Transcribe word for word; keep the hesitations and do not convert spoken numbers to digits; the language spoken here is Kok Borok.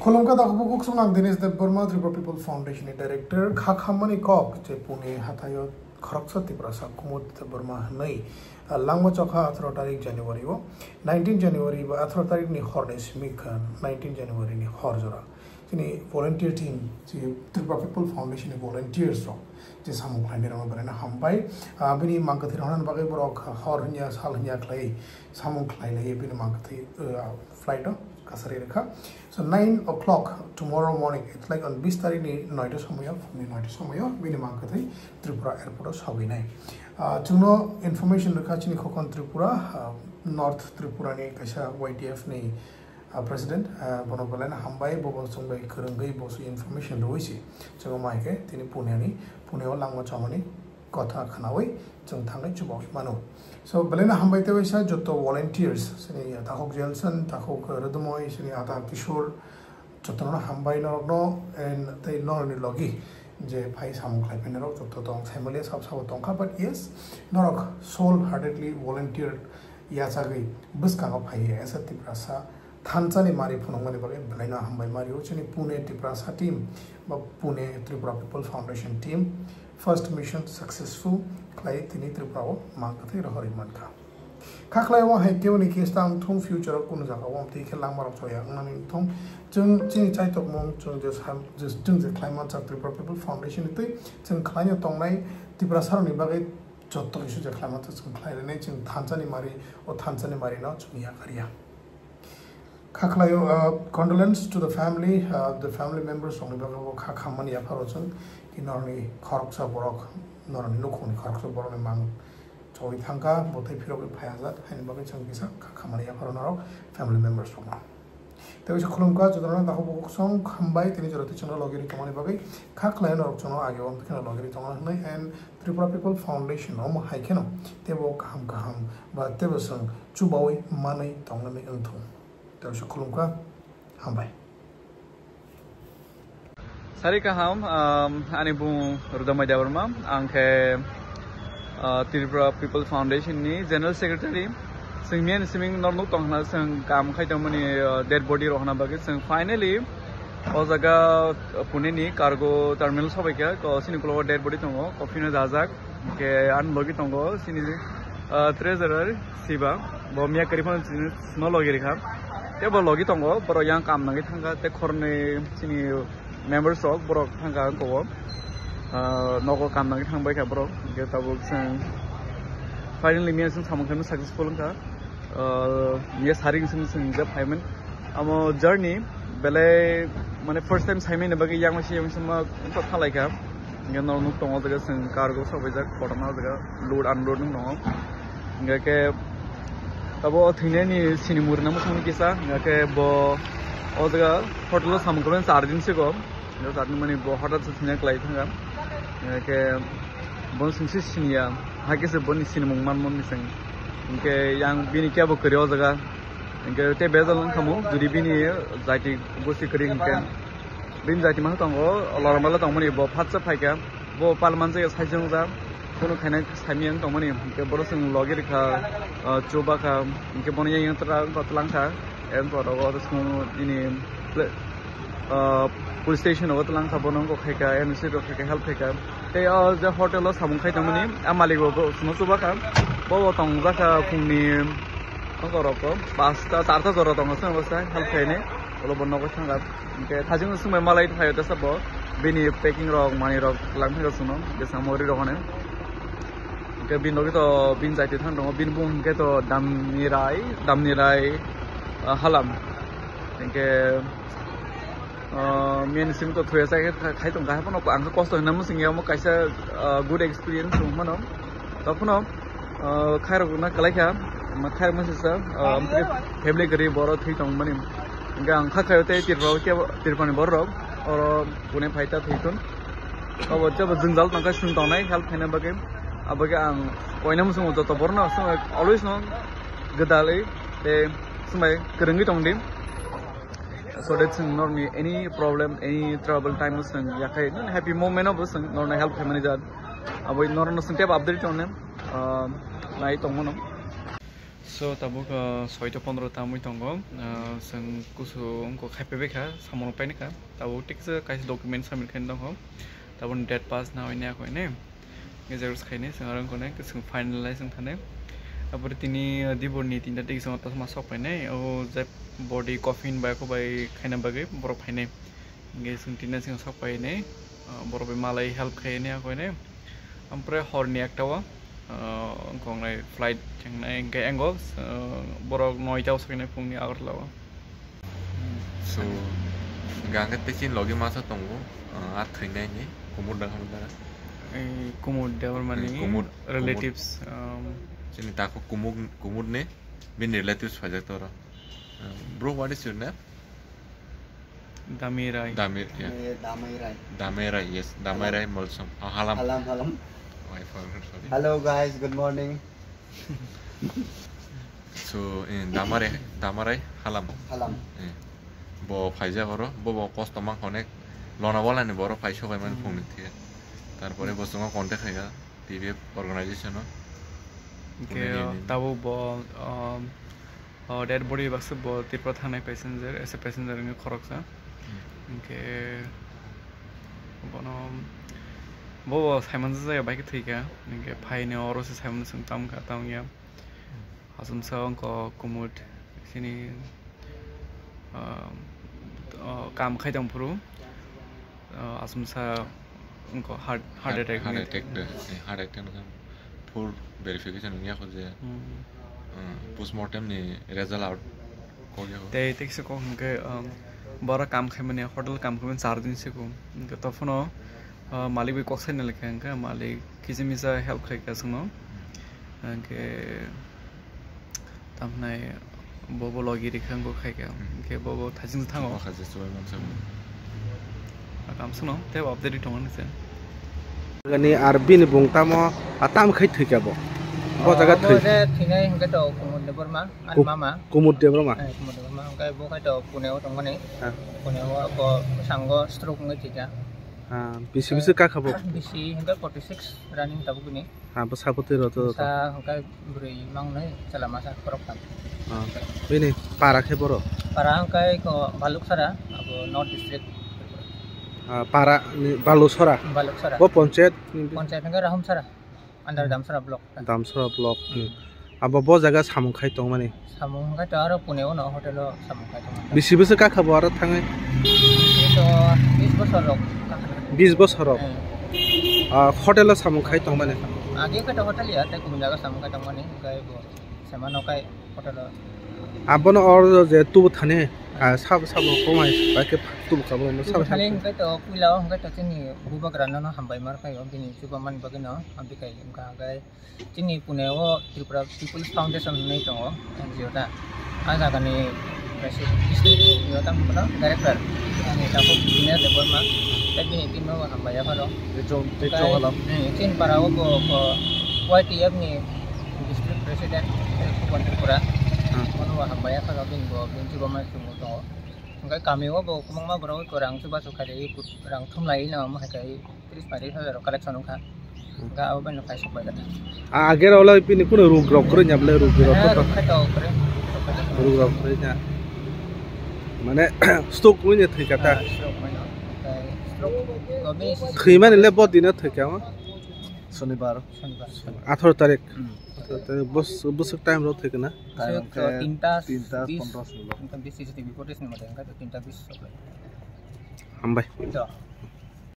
Khulumkha takhuk bukhuk song, ang Dinesh Debbarma, Tripura People Foundation ni director. Kha khammani kok je Pune hathaio khoroksa Tiprasa Kumud Debbarma hwnwi, ah, langma chokha atharo tarik January o, nineteen January ba atharo tarik ni hor ni simi kha nineteen January ni hor jora. Chini volunteer team, chi Tripura People Foundation ni volunteers rok je samung khlainai rokno belai no hambai. Ah, bini mang kwthwi rwna bagwi borok hor hwnya sal hwnya khlai samung khlai lai bini mang kwthwi, ah, flight o kasari rwkha. So nine o'clock tomorrow morning, it's like on bis tarik ni noita somoyo, phungni noita somoyo bini mang kwthwi Tripura airport o sogwi nai. Ah, chwngno information rwkha chini Khokon Tripura, ah, North Tripura ni kaisa Y T F ni, ah, president, ah, bono belai no hambai, bo bo chwng bai kwrwngwi bo se information rwui se chwng mai khe tini Pune ni, Pune o langma chomani kotha khwnawi chwng thangwi chubawi mano. So, belai no hambai tei waisa joto volunteers, sini takhuk Jelson, takhuk Rwdumoi, sini ata Kishore, jotono hambai norokno, and tei norokni logi je phai samung khlai phai norok joto tong, family sab sabo tongkha, but yes, norok soul heartedly volunteer yachagwi bwskango phaiya, as a Tiprasa thansa ni mari phunukmani bagwi belai no hambai mari o chini Pune Tiprasa team ba Pune Tripura People Foundation team first mission successful khlai tini Tripura o mang kwthwi rohorwi mankha. Kha khlai o hai kebo ni case ta wng thung future o kunu jaga o amtwi khe langma rok choya wngnani wng thung. Chwng chini chaitokmung chwng je sam-, je, chwng je khlai manchak Tripura People Foundation ni twi chwng khlai no tongnai Tiprasa rok ni bagwi joto kisa je khlai manchak chwng khlai rwnai chwng thansa ni mari o thansa ni mari no chwng yakar ya. Kha khlaio, uh, condolence to the family, uh, the family members rokni bagwi bo kha khammani yapharo chwng ki norokni khoroksa borok, norokni nukhungni khoroksa borokni mang chogwi thangkha, bo tei phirogwi phaiya jak, haini bagwi chwng kisa kha khammani yapharo norok family members rokno. Tei waisa khulumkha jotono takhuk bukhuk song hambai tini jora twi chwngno logi ri tongmani bagwi kha khlaio norok chwngno age o kheno logi ri tongna hwnwi and Tripura People Foundation omo hai kheno teibo kaham kaham ba teibo chwng chubawi manwi tongnani wng thung. Tei waisa khulumkha, hambai. Sari kaham, um, ani bung Rudamai Debbarma, ang khe, uh, Tripura People Foundation ni General Secretary. Chwng miya ni siming norok nuk tong hwna chwng kam khai tongmani, uh, dead body rok hwna bagwi chwng finally o jaga, uh, Pune ni cargo terminal sobai kha, ko sini ukulok o dead body tongo, coffin o dajak. Hingke ani logi tongo sini, ah, treasurer Siba, bo miya kwrwi phano chini no logi rikha. Tei bo logi tongo, borok yang kam nangwi thangkha, tei khornwi chini members rok borok thangkha ang kogo, ah, nogo kam nangwi thangbai kha borok. Hingke tabuk chwng finally miya chwng samung khe successful wngkha. Ah, miya saring sing sing je payment. Amo journey belai mane first time saimani bagwi yang masi yang sama to khalai kha. Hingke no nuk tongo jaga sing cargo sobai jak kotorma jaga load unload nuk tongo. Hingke ke abo thwinani sini murina mukhungni kisa hingke ke bo o jaga hotel o samung khe char din sigo. Hingke char din mani bo hotel se thwina klai thangkha. Hingke ke bon singsi siniya, hakhe se boni sinimung manmani sing. Hingke yang bini kebo kwrwi o jaga. Hingke tei bejal wngkha mo, jodi bini jaiti gosti kwrwi hingke. Bini jaiti masa tongo, loromala tongmani bo phatsa phaikha. Bo palman jaga saijwngjak, kunu khaina saimiyang tongmani. Hingke borok chwng logi rikha, ah, chubakha, hingke bono yang yang twlang, twlangkha. Erpor obo chwng nini ple-, ah, police station o twlang kha, bono wngkha khaika, N O C rok khaika, help khaika. Tei o je hotel o samung khai tongmani, a malik bo, bo chwngno chuba kha. Bo bo tongjak kha phungni, wngkha rok o, pasta, charta jora tongo, chwng bo sai help khainai, ulo bo nogo thangkha. Hingke thajing swngbai malai phaio tesa bo, bini packing rok, manwi rok, lang phaio chwngno, bwskango ri rok hwnwi. Hingke bini logi to bini jaiti thang tongo, bini bung hingke to Damnirai, Damnirai, ah, Halam. Hingke, ah, miyani simi to thuya chai khe khai tong kha, haphano ang khe kosto hinna mwswngya omo kaisa, ah, good experience wng mano. Tokphano, ah, khairok na kwlai kha, ma khairok masa sa, ah, family gari boro thwi tong mani. Hingke ang kha khayo tei Tripura, Tripura ni borok oro Pune phai ta thwi thun. Abo jabo jwngjal tongkha, chwng tongnai help khaina bagwi. Abagwi ang koina muchungo joto borokno, chwng always no gwdalwi tei swmai kwrwngwi tongdi. So that chwng norokni any problem, any trouble time o chwng yakhai, nini happy moment o bo chwng norokno help khaimani jat. Abo norokno chwng teibo update tongnai, ah, nai tongmano. So, tabuk, ah, soita pondro tamwi tongo. Ah, chwng kusu wngkha, khai phaibai kha, samung paini kha. Tabuk tiksa kaisa document submit khaina tongo. Tabuk date pass na hoi ne, hoi ne. Xerox khainai, chwng aro wngkha ne, chwng finalize wngkha ne. Aboni tini, ah, dibor ni tinta tiki chwng tasma sok painai. O je body coffin bai kho bai khaina bagwi borok phainai. Hingke chwng tini chwng sok painai, ah, borok bai malai help khainai, ako ne. Ampore horni ekta o, ah, wngkha nai flight thangnai, hingke ango, ah, borok noita o swknai phungni Agartala o. So, hingke ang khe tei chini logi masa tongo, ah, ar thwinai ni, Kumud da hamda. Ei, Kumud Debbarma ni, hmm, Kumud, Kumud. Relatives, um, chini tako Kumud, Kumud ni, bini relatives phaijak toro. Um, bro, what is your name? Damirai. Damir, yeah. Eh, Damai Rai. Damai Rai, yes. Damai Halam. Rai Molsom. Oh, Halam. Halam, Halam. Oh, I forgot, sorry. Hello guys, good morning. So, eh, Damarai, Damarai, Halam. Halam. Eh, bo phaijak oro, bo, bo kosto mang honek. Lona wala ni boro phai sobai man Hmm. phone ni thiya. Tarpore bo chungo contact khaika, T B F organization o. Hingke, Phone ni, ni. Tabuk bo, um, O, dead body baksa bo Tripura thangnai passenger, as a passenger wngwi khoroksa. Hmm. Hingke bono, bo, bo Simon jaya bai khe thwikha, hingke phaini oro se Simon chwng tamkha, tamya. Asumsa wngkha Kumud, sini, ah, ah, kam khai tong phuru. Ah, asumsa wngkha heart, heart attack heart wngwi attack thangkha. De, eh, heart attack wngkha. Full verification wngya kho je, Hmm. ah, postmortem ni result out kok ya kho. Tei, tei kisa kok hwnkhe, um, bora kam khaimani, hotel kam khaimani char din se kho. Hwnkhe tophano, ah, malik bai kok saina lekha hwnkhe malik kisa misa help khaikha chwngno. Hmm. Hwnkhe Tamhnai bo bo logi rikha wngkha khaikha, Hmm. hwnkhe bo bo thaching thango. Bo khaisa chubai mansa bo. Akam sano tei update tongo nise. Gani ar bini bung tamo a tam khai thwikha bo. Bo jaga thwi. Bo je thinai hwnkhe to Kumud Debbarma, ani Ku-, mama. Kumud Debbarma? Eh, Kumud Debbarma, hwnkhe bo khai to Pune o tongmani. Ha. Pune o bo sango stroke wngwi thwikha. Ha, bisi bisi kakha bo? Bisi hwnkhe forty six running tabuk bini. Ha, bwsa bwtwi rw to. Bwsa hwnkhe bwrwi mangnwi, chwla masa khoroktham. Ha. Bini para khe boro? Para hwnkhe ko Baluksara, abo North District. Ah, para ni Baluksara? Baluksara. Bo ponchayat ni? Ponchayat hwnkhe Rahumsara, under Damsara block. Damsara block ni. Hmm. Abo bo jaga samung khai tongmani? Samung hwnkhe to aro Pune o no hotel o samung khai tongmani. Bisi bwswk kakha bo aro thangwi? Bini to bis bosor rok kakha. Bis bosor rok? Hmm. Ah, hotel o samung khai tongmani? Age khe to hotel ya, tei kubun jaga samung khai tongmani, hwnkhe bo semano kai hotel o. Abono oro je tubu thani, ah, sabo, sabo komai bai khe tubu kabo no sabo. Tubu thani hwnkhe to puila o hwnkhe to chini bubagra no, no hambai mar khai o, bini chuba mani bagwi no, amtwi khai wngkha hwnkhe. Chini Pune o Tripura People's Foundation hinwi tongo, N G O ta. A jagani presi-, district, yo, tamo bono director, ani tabuk Dinesh Debbarma, tei bini team no hambai yapharo. Tei chong, tei chong halam. Hmm, chini para o bo, bo Y T F ni district president, tei Khupon Tripura. Hmm. Bono bo hambai yapharo, bini bo, bini chuba mai chungo tongo. Hwnkhe kami o bo kwbangma borok rang chubachu khairwi, rang thumlaiwi no omo hai khe tris paris hajar rok collection wngkha. Hmm. Hwnkhe abo bai no kaisa bai kha. A, age rok le bini kunu rug rok kwrwi nya bwle, rug rok Eh, to? Rug khe to kwrwi. Rug rok kwrwi nya. Mane stroke wngwi thwi kha ta? Ah, stroke wngwi no. Okai stroke ko bini si- Thwimani le bo dino thwi kha o? Sonibar. Sonibar. Atharo tarik. Hmm. Atharo tarik bus-, bwswk time rok thwi kha na? Time Suk, hwnkhe tinta tinta bis, pondro solo. Hwnkhe bis C C T V footage ni mote hwnkhe tinta bis. Hambai. To.